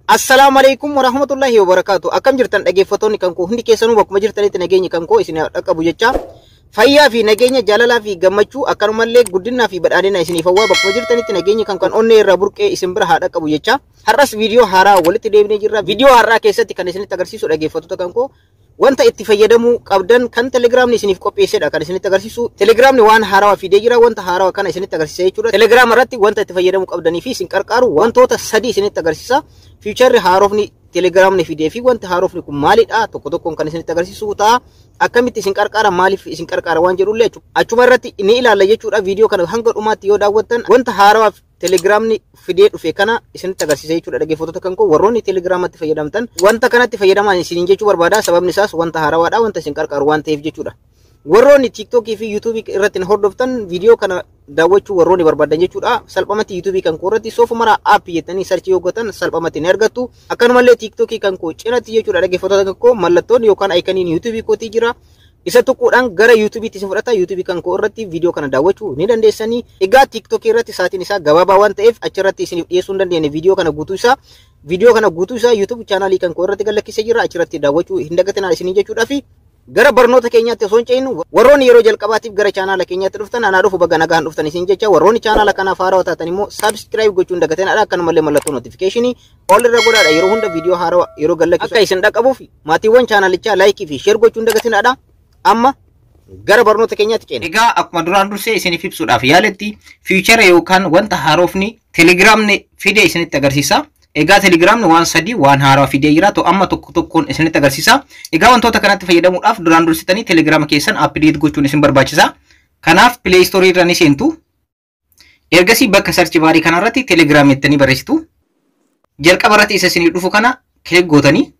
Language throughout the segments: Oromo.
Assalaamu alaikum warahmatullahi wabarakaatu. Akkam jirtan dhaggeeffattoonni kan koo hundi keessanuu, bakkuma jirtanitti nageenya kan koo isin dhaqqabu jecha, fayyaa fi nageenya, jaalalaa fi gammachuu, akkanumallee guddinaa fi badhaadhina isiniif hawwaa, bakkuma jirtanitti nageenya kan onnee irraa burqee isin bira haa dhaqqabu jecha, har'as viidiyoo haaraa walitti deebinee jirra. Viidiyoo haaraa keessatti kan isinitti agarsiisu, dhaggeeffattoota kan koo, wanta itti fayyadamuu qabdan kan Telegiraamni isiniif qopheessedha kan isinitti agarsiisu. Telegiraamni waan haarawaa fidee jira, wanta haarawaa kana isinitti agarsiisa jechuudha. Telegiraama irratti wanta itti fayyadamuu qabdanii fi isin qarqaaru wantoota sadii isinitti agarsiisa. Featurerri haarofni Telegiraamni fidee fi wanti haarofni kun maalidha, tokko tokkoon kan isinitti agarsiisu ta'a. Akkamitti isin qarqaara, maaliif isin qarqaara waan jedhullee achuma irratti ni ilaalla jechuudha. Viidiyoo kana hanga dhumaatti yoo daawwattan wanta haarawaa Telegiraamni fidee dhufe kana isinitti agarsiisa jechuudha. Dhaggeeffattoota kan koo, warroonni Telegiraamatti fayyadamtan wanta kanatti fayyadamaa isiniin jechuu barbaada. Sababni isaas wanta haarawaadha, wanta isin qarqaaru waan ta'eef jechuudha. Warroonni TikTokii fi YouTubeii irratti hordoftan, viidiyoo kana daawwachuu warroonni barbaadan jechuudha. Salphumatti YouTubeii kan koo irratti Soofumara App jettanii search yoo gootan salphumatti ni argattu. Akkanumallee TikTokii kan koo cinatti jechuudha, dhaggeeffattoota kan koo, mallattoon yookaan iconiin YouTubeii kootii jira. Isa tuquudhaan gara YouTubeiitti isin fudhata. YouTubeii kan koo irratti viidiyoo kana daawwachuu ni dandeessanii. Egaa TikTokii irratti sa'aatiin isaa gabaabaa waan ta'eef achirratti isiniif dhiyeessuu hin dandeenye viidiyoo kana guutuu isaa. Viidiyoo kana guutuu isaa YouTube channelii kan koo irratti gad jira. Achirratti daawwachuu hin dagatinaa isinii jechuudhaa fi gara barnoota keenyaatti osoo hin ce'in, warroonni yeroo jalqabaatiif gara channela keenyaatti dhuftan, anaa dhufu, baga nagaan dhuftan isin jecha. Warroonni channela kanaaf haarawaa taatan immoo subscribe gochuun dagatinaadha. Akkanumallee mallattoo notificationii ol irra godhaadha, yeroo hunda viidiyoo haarawaa yeroo gadlakkisu akka isin dhaqqabuuf. Maatiiwwan channelichaa likeii fi share gochuun dagatinaadha. Amma gara barnoota keenyaatti ceena. Egaa akkuma duraan dursee isiniif ibsuudhaaf yaaletti, feature yookaan wanta haarofni Telegiraamni fide isinitti agarsiisa. Egaa Telegiraamni waan sadii waan haarawaa fidee jira. To amma tokko tokkoon isinitti agarsiisa. Egaa wantoota kanatti fayyadamuudhaaf duraan dursitanii Telegiraama keessan update gochuun isin barbaachisa. Kanaaf Play Store irra ni seentu. Ergasii bakka search barii kanarratti Telegiraam jettanii barreessitu. Jalqaba irratti isa isinii dhufu kana click gootanii,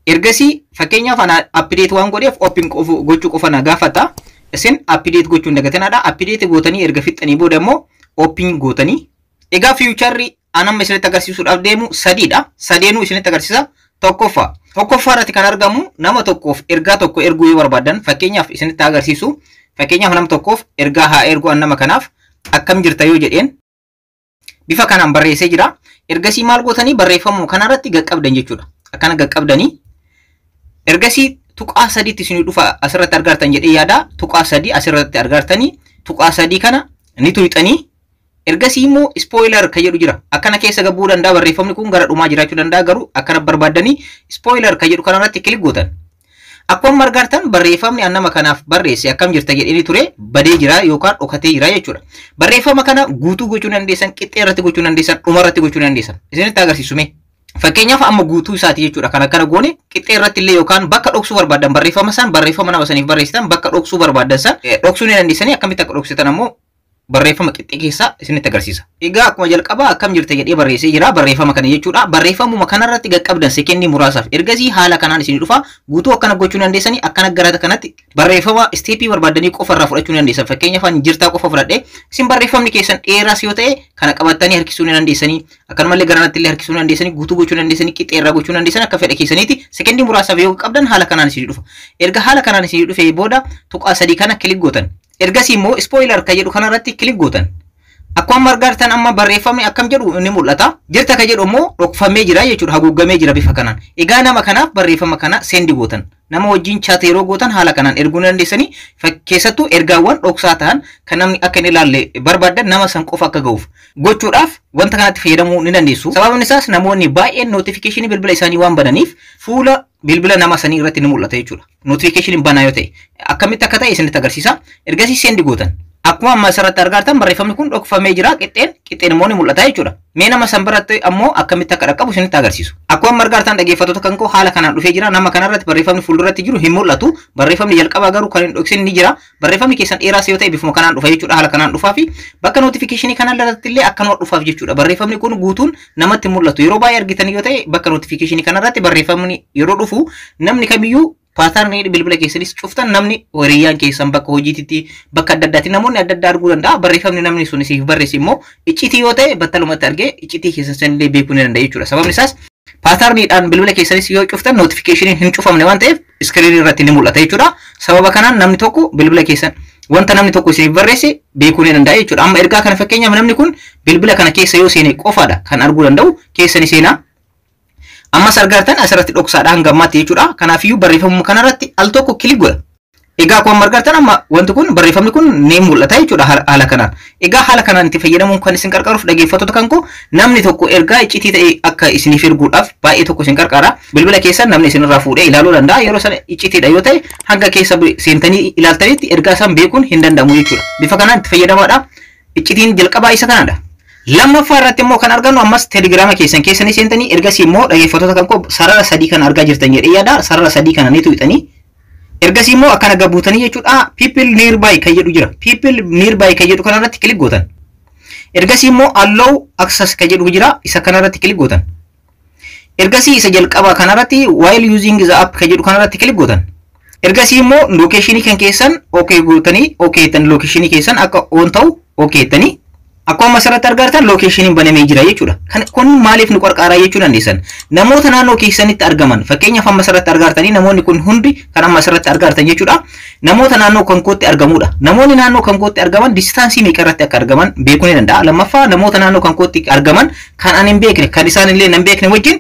ergasii fakkeenyaaf ana update waan godheef open gochuu qofa na gaafata. Isin update gochuun dagatinaadha. Update gootanii erga fixxanii booda immoo open gootanii. Egaa featurerri an amma isinitti agarsiisuudhaaf deemu sadiidha. Sadeenuu isinitti agarsiisa. Tokkoffaa. Tokkoffaa irratti kan argamu, nama tokkoof ergaa tokko erguu yoo barbaadan, fakkeenyaaf isinitti agarsiisu. Fakkeenyaaf nama tokkoof ergaa haa ergu, an nama kanaaf "Akkam jirta?" yoo jedheen bifa kanaan barreessee jira. Ergasii maal gootanii? Barreeffamuma kanarratti qaqqabdan jechuudha. Akkana qaqqabdanii ergasii tuqaa sadiitti isinii dhufa, asirratti argartan jedhee yaada. Tuqaa sadii asirratti argartanii, tuqaa sadii kana ni tuyxanii, ergasii immoo spoiler kan jedhu jira. Akkana keessa gabbuu danda'a, barreeffamni kun gara dhumaa jiraachuu danda'a, garuu akkana barbaaddanii spoiler kan jedhu kanarratti click gootan. Akkuma argartan barreeffamni an nama kanaaf barreesse "Akkam jirta?" jedhanii ture badee jira yookaan dhokatee jira jechuudha. Barreeffama kana guutuu gochuu dandeessan, qixxee irratti gochuu dandeessan, dhuma irratti gochuu dandeessan. Isinitti agarsiisu mee. Fakkeenyaaf amma guutuu isaati jechuudha. Kan akkana goone qixxee irratti illee yookaan bakka dhoksuu barbaadan barreeffama san, barreeffama nama saniif barreessitan bakka dhoksuu barbaadan san dhoksuu ni dandeessanii. Akkamitti akka dhoksitan ammoo barreeffama qixxee keessaa isinitti agarsiisa. Egaa akkuma jalqabaa "Akkam jirta?" jedhee barreessee jira barreeffama kana jechuudha. Barreeffamuma kanarratti qaqqabdan sekendii muraasaaf. Ergasii haala kanaan isinii dhufa. Guutuu akkana gochuu dandeessanii, akkana gara kanatti barreeffama stepii barbaadanii qofa irraa fudhachuu dandeessan. Fakkeenyaaf ani "jirtaa" qofa fudhadhee, isin barreeffamni keessan dheeraas yoo ta'e kana qabattanii harkisuu ni dandeessanii. Akkanumallee gara kanatti illee harkisuu dandeessanii, guutuu gochuu dandeessanii, qixxee irraa gochuu dandeessan, akka fedha keessaniiti. Sekendii muraasaaf yoo qabdan haala kanaan isinii dhufa. Erga haala kanaan isinii dhufee booda tuqaa sadii kana click gootan. Ergasii immoo spoiler kan jedhu kanarratti click gootan. Akkuma argartan amma barreeffamni "Akkam" jedhu ni mul'ata. "Jirta" kan jedhu immoo dhokfamee jira jechuudha, haguugamee jira bifa kanaan. Egaa nama kanaaf barreeffama kana send gootan. Nama wajjin chat yeroo gootan haala kanaan erguu ni dandeessanii. Keessattuu ergaawwan dhoksaa ta'an kan namni akka hin ilaalle barbaadan, nama san qofa akka ga'uuf gochuudhaaf wanta kanatti fayyadamuu ni dandeessu. Sababni isaas namoonni baay'een notificationii bilbila isaanii waan bananiif fuula bilbila nama sanii irratti ni mul'ata jechuudha. Notificationiin banaa yoo ta'e akkamitti akka ta'e isinitti agarsiisa. Ergasii send gootan. Akkuma amma asirratti argartan barreeffamni kun dhokfamee jira, qixxeen qixxeen immoo ni mul'ata jechuudha. Mee nama san biratti ammoo akkamitti akka dhaqqabu isinitti agarsiisu. Akkuma amma argartan, dhaggeeffattoota kan koo, haala kanaan dhufee jira. Nama kanarratti barreeffamni fuulduratti jiru hin mul'atu. Barreeffamni jalqabaa garuu kan hin dhoksin ni jira. Barreeffamni keessan dheeraas yoo ta'e bifuma kanaan dhufa jechuudha. Haala kanaan dhufaa fi bakka notificationii kana irratti illee akkanuma dhufaaf jechuudha. Barreeffamni kun guutuun namatti mul'atu. Yeroo baay'ee argitan yoo ta'e bakka notificationii kanarratti barreeffamni yeroo dhufu, namni kamiyyuu patternii bilbila keessanis cuftan, namni hiriyyaan keessan bakka hojiititti, bakka adda addaatti namoonni adda addaa arguu danda'a. Barreeffamni namni sun isiif barreesse immoo iccitii yoo ta'e battalumatti argee iccitii keessan sanillee beekuu ni danda'a jechuudha. Sababni isaas patterniidhaan bilbila keessanis yoo cuftan notificationiin hin cufamne waan ta'eef screenii irratti ni mul'ata jechuudha. Sababa kanaan namni tokko bilbila keessan, wanta namni tokko isiniif barreesse beekuu ni danda'a jechuudha. Amma ergaa kana fakkeenyaaf namni kun bilbila kana keessa yoo seene qofaadha kan arguu danda'u. Keessa ni seenaa. Ammas argartan asirratti dhoksaadha hanga ammaatti jechuudha. Kanaafiyyuu barreeffamuma kanarratti al tokko click godha. Egaa akkuma argartan amma wanti kun, barreeffamni kun ni mul'ata jechuudha haala kanaan. Egaa haala kanaan itti fayyadamuun kan isin qarqaruuf, dhaggeeffattoota kan koo, namni tokko ergaa iccitii ta'e akka isiniif erguudhaaf baay'ee tokko isin qarqara. Bilbila keessan namni isinirraa fuudhee ilaaluu danda'a. Yeroo sana iccitiidha yoo ta'e, hanga keessa seentanii ilaaltanitti ergaa isaan beekuun hin danda'amu jechuudha. Bifa kanaan itti fayyadamaadha. Iccitiin jalqabaa isa kanadha. Lammaffaa irratti immoo kan argannu, ammas Telegiraama keessan keessanii seentanii, ergasii immoo, dhaggeeffattoota kan koo, sarara sadii kan argaa jirtan jedhee yaada, sarara sadii kana ni tuqxanii. Ergasii immoo akkana gabbuutanii jechuudha, "People nearby" kan jedhu jira. "People nearby" kan jedhu kanarratti click gootan. Ergasii immoo "Allow access" kan jedhu jira, isa kanarratti click gootan. Ergasii isa jalqabaa kanarratti, "While using the app" kan jedhu kanarratti click gootan. Ergasii immoo locationii kan keessan okay gootanii, okay tan locationii keessan akka on ta'u okay jettanii, akkuma asirratti argartan locationiin banamee jira jechuudha. Kun maaliif nu qarqaaraa jechuu dandeessan? Namoota naannoo keessanitti argaman, fakkeenyaaf amma asirratti argartanii, namoonni kun hundi kan amma asirratti argartan jechuudha. Namoota naannoo kan kootti argamudha. Namoonni naannoo kan kootti argaman distanceii meeqa irratti akka argaman beekuu ni danda'a. Lammaffaa, namoota naannoo kan kootti argaman kan ani hin beekne, kan isaan illee hin beekne wajjin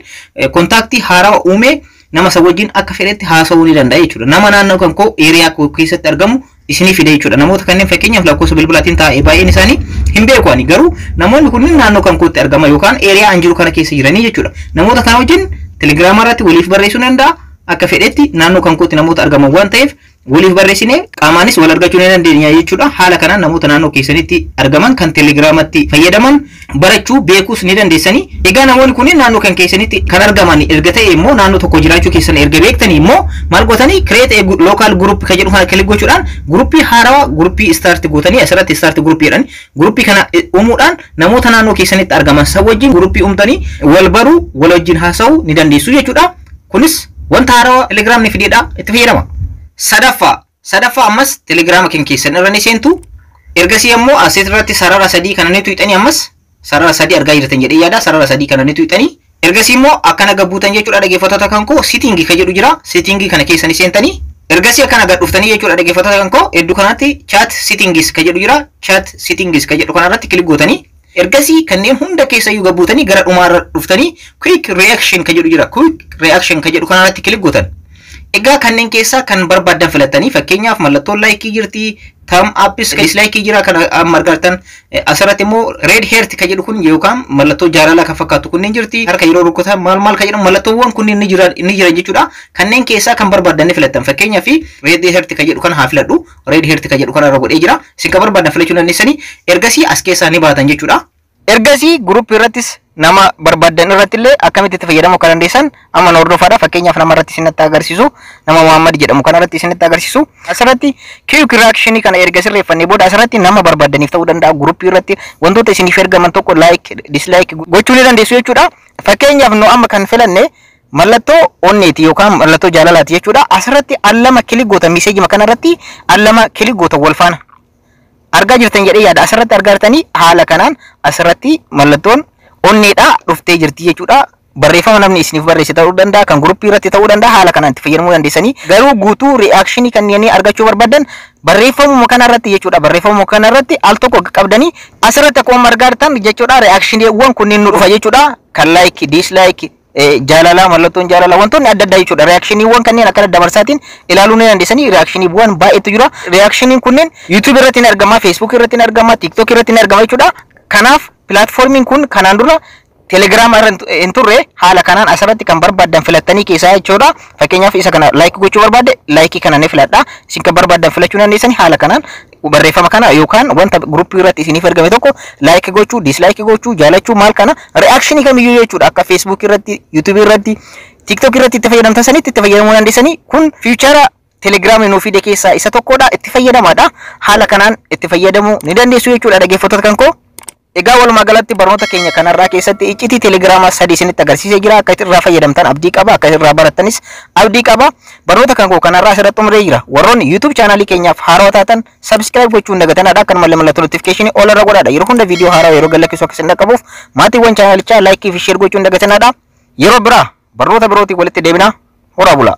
contactii haarawaa uumee nama isa wajjin akka fedhetti haasa'uu ni danda'a jechuudha. Nama naannoo kan koo, area koo keessatti argamu isinii fide jechuudha. Namoota kanneen fakkeenyaaf lakkoofsa bilbilaatiin taa'ee baay'een isaanii hin beeku ani, garuu namoonni kunneen naannoo kan kootti argama yookaan area an jiru kana keessa jiranii jechuudha. Namoota kana wajjin Telegiraama irratti waliif barreessuu danda'a. Akka fedhetti naannoo kan kootti namoota argaman waan ta'eef, waliif barreessinee qaamaanis wal argachuu ni dandeenya jechuudha. Haala kanaan namoota naannoo keessanitti argaman kan Telegiraamatti fayyadaman barachuu, beekuus ni dandeessanii. Egaa namoonni kunneen naannoo kan keessanitti kan argaman erga ta'e immoo, naannoo tokko jiraachuu keessan erga beektanii immoo, maal gootanii? "Create a local group" kan jedhu kana click gochuudhaan groupii haarawaa, groupii start gootanii, asirratti "Start group" jedhan, groupii kana uumuudhaan namoota naannoo keessanitti argaman san wajjin groupii uumtanii wal baruu, wal wajjin haasa'uu ni dandeessu jechuudha. Kunis wanta haarawaa Telegiraamni fideedha, itti fayyadama. Sadaffaa ammas Telegiraama kan keessan irra ni seentu. Ergasii immoo asirratti sarara sadii kana ni tuqxanii, ammas sarara sadii argaa jirtan jedhee yaada, sarara sadii kana ni tuqxanii. Ergasii immoo akkana gabbuutan jechuudha, dhaggeeffattoota kan koo, "Setting" kan jedhu jira. Setting kana keessa ni seentanii. Ergasii akkana gad dhuftanii jechuudha, dhaggeeffattoota kan koo, iddoo kanatti "Chat settings" kan jedhu jira. "Chat settings" kan jedhu kanarratti click gootanii. Ergasii kanneen hunda keessa iyyuu gabbuutanii gara dhumaarra dhuftanii "Quick reaction" kan jedhu jira. "Quick reaction" kan jedhu kanarratti click gootan. Egaa kanneen keessaa kan barbaaddan filattanii, fakkeenyaaf mallattoon likeii jirti, thumb upis, dislikeii jira kan amma argattan. Asirratti immoo red heart kan jedhu kun yookaan mallattoo jaalalaa kan fakkaatu kunneen jirti. Harka yeroo rukutan maal maal kan jedhamu, mallattoowwan kunneen ni jiran jechuudha. Kanneen keessaa kan barbaaddan ni filattan. Fakkeenyaaf red heart kan jedhu kana haa filadhu. Red heart kan jedhu kana irra godhee jira. Isin kan barbaaddan filachuu dandeessanii. Ergasii as keessaa ni baatan jechuudha. Ergasii groupii irrattis nama barbaaddan irratti illee akkamitti itti fayyadamuu akka dandeessan amma nu hordofaadha. Fakkeenyaaf nama irratti isinitti agarsiisu, nama Muhammad jedhamu kana irratti isinitti agarsiisu. Asirratti quick reaction kana erga sirreeffannee booda, asirratti nama barbaaddaniif ta'uu danda'a. Groupii irratti wantoota isiniif ergaman tokko like, dislike gochuu ni dandeessu jechuudha. Fakkeenyaaf nu amma kan filanne mallattoo onneeti yookaan mallattoo jaalalaati jechuudha. Asirratti al lama click goota, messageima kanarratti al lama click goota wal faana. Argaa jirtan jedhee yaada, asirratti argaa jirtanii, haala kanaan asirratti mallattoon onneedha dhuftee jirti jechuudha. Barreeffama namni isiniif barreesse ta'uu danda'a, kan groupii irratti ta'uu danda'a, haala kanaan itti fayyadamuu dandeessanii. Garuu guutuu reactionii kanneen argachuu barbaadan barreeffamuma kanarratti jechuudha. Barreeffamuma kanarratti al tokko qabdanii asirratti akkuma argaa jirtan jechuudha, reactioniiwwan kunneen nu dhufa jechuudha. Kan like, dislike, jaalalaa, mallattoon jaalalaa, wantoonni adda addaa jechuudha. Reactioniiwwan kanneen akkana dabarsaatiin ilaaluu ni dandeessanii. Reactioniiwwan baay'eetu jira. Reactioniin kunneen YouTube irratti ni argama, Facebook irratti ni argama, TikTok irratti ni argama jechuudha. Kanaaf platformiin kun kanaan dura Telegiraama irra hin turre. Haala kanaan asirratti kan barbaaddan filattanii keessaa jechuudha. Fakkeenyaaf isa kana like gochuu barbaadde, likeii kana ni filadha. Isin kan barbaaddan filachuu dandeessanii. Haala kanaan barreeffama kana yookaan wanta groupii irratti isiniif ergame tokko like gochuu, dislike gochuu, jaalachuu, maal kana reactionii kamiyyuu jechuudha. Akka Facebook irratti, YouTube irratti, TikTok irratti itti fayyadamtan sanitti itti fayyadamuu dandeessanii. Kun feature Telegiraamii nuu fide keessaa isa tokkodha. Itti fayyadamaadha. Haala kanaan itti fayyadamuu ni dandeessu jechuudha, dhaggeeffattoota kan koo. Egaa walumaa galatti barnoota keenya kanarraa keessatti iccitii Telegiraamaa sadii isinitti agarsiisee jira. Akka irraa fayyadamtan abdii qaba. Akka irraa barattanis abdii qaba. Barnoota kan koo kanarraa asirratti xumuree jira. Warroonni YouTube channelii keenyaaf haarawaa taatan subscribe gochuun dagatanaadha. Akkanumallee mallattoo notificationii all irra godhaadha. Yeroo hunda viidiyoo haarawaa yeroo gadlakkisu akka isin dhaqqabuuf maatiiwwan channelichaa likeii fi share gochuun dagatanaadha. Yeroo biraa barnoota birootiin walitti deebina. Horaa bulaa.